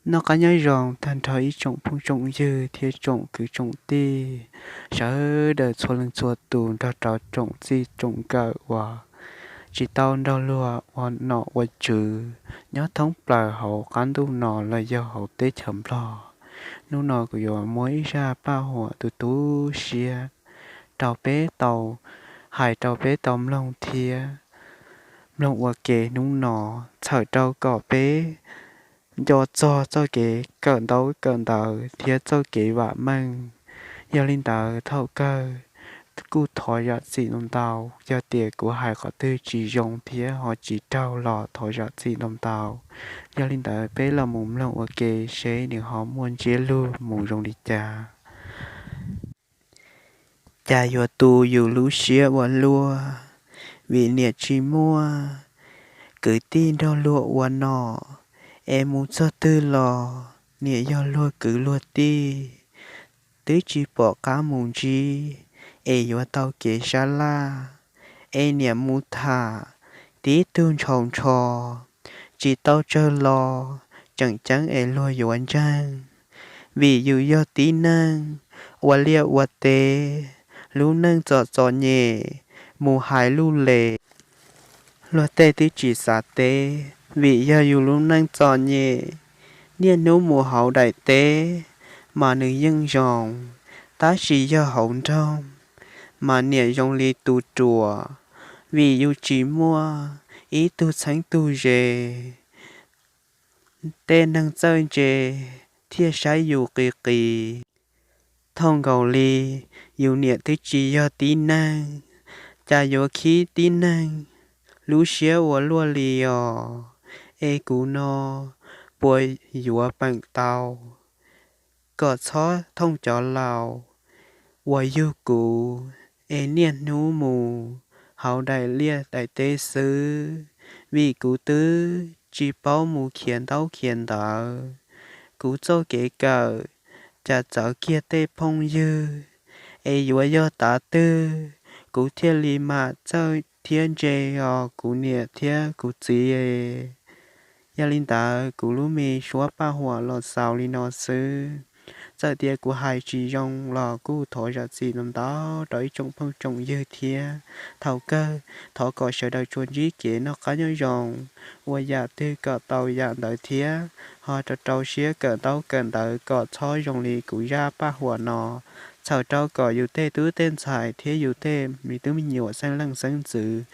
Noj qab nyob zoo tag nrho ib tsoom phooj tsoom ywg thiab tsoom kwv tsoom tij sawv daws txhua leej txhua tus nrog rau tsoom txij tsoom nkawm uas tsis tau nrog luag ua nom ua tswv nyob thoob plaws hauv qab ntuj no los yog hauv teb chaws Nplog. Hnub no kuv yuav muab ib zaj paj huam tu tu siab rau peb tau hais rau peb tau mloog thiab mloog ua ke hnub no, txhawm rau kom peb nco txog txoj kev kawm ntaub kawm ntawv thiab txoj kev vam meej. Yog li ntawd thaum kawg kuj thov zam txim ntau ntau, yog tias kuv hais qhov twg tsis zoo thiab ho tsis raug los thov zam txim ntau ntau. Yog li ntawd peb los mus mloog ua ke seb nws ho muaj ntsiab lug mus zoo li cas. Cas yuav tu yus lub siab ua luaj, vim niam tsis muaj kwv tij nrog luag ua nom, es mus txog twg los niam yog luag kwv luag tij, twb tsis pom qab mus ntsib, es yuav tau kev sab laj, es niam mus tham tib tug ntshaus ntsho, tsis tau tsawg los tseem ceeb es luag yuav ntseeg, vim yus yog tib neeg ua liaj ua teb, lub neej txom txom nyem, mus hais luj les luag tej twb tsis xav teb, vim yog yus lub neej txom nyem. Niaj hnub mus hauv daim teb mas nws yeej zoo, tab sis yog hauv nroog mas niam zoo li tus ruam, vim yus tsis muaj ib tug txheeb tug ze. Tej neeg txawj ntse thiaj saib yus qis qis. Thooj nkaus li yus niam twb tsis yog tib neeg, cas yuav khib tib neeg lub siab ua luaj li os. Es kuv no puas yuav peem tau kom txhob thooj cov laus uas yug kuv, es niaj hnub mus hauv daim liaj daim teb xwb, vim kuv twb tsis paub mus khiav ntaub khiav ntawv. Kuv txoj kev kawm cas txawv kiag tej phooj ywg, es yuav yog tav twg kuv thiaj li mam txawj thiab ntse os kuv niam thiab kuv txiv. Yog li ntawd kuv lub me suab paj huam los xaus li no xwb. Txawm tias kuv hais tsis zoo los kuj thov zam txim ntau ntau rau ib tsoom phooj tsoom ywg thiab. Thaum kawg thov kom sawv daws tsuas ntsib kev noj qab nyob zoo, ua yam twg kom tau yam ntawd thiab ho rau rau siab kawm ntaub kawm ntawv kom txhob zoo li kuv zaj paj huam no. Txhawm rau kom yus tej tub tej ntxhais thiab yus tej me tub me nyuam xeeb leej xeeb ntxwv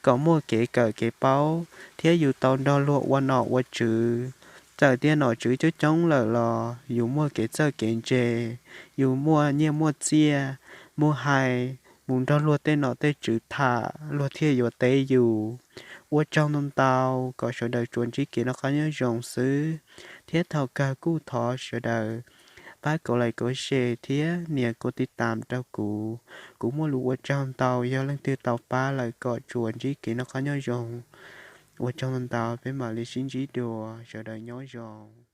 kom muaj kev kawm kev paub thiab yus tau nrog luag ua nom ua tswv. Txawm tias nom tswv coob coob lawm los yus muaj kev txawj kev ntse, yus muaj nyiaj muaj txiaj, mus hais mus nrog luag tej nom tej tswv tham luag thiaj yuav teb yus. Ua tsaug ntau ntau, kom sawv daws tsuas ntsib kev noj qab nyob zoo xwb, thiab thaum kawg kuj thov sawv daws pab kov like kov share thiab nias kov tiv tam rau kuv. Kuv muaj lus ua tsaug ntau, yog leej twg tau pab lawm kom tsuas ntsib kev noj qab nyob zoo. Ua tsaug ntau ntau, peb mam li sib ntsib dua, sawv daws nyob zoo.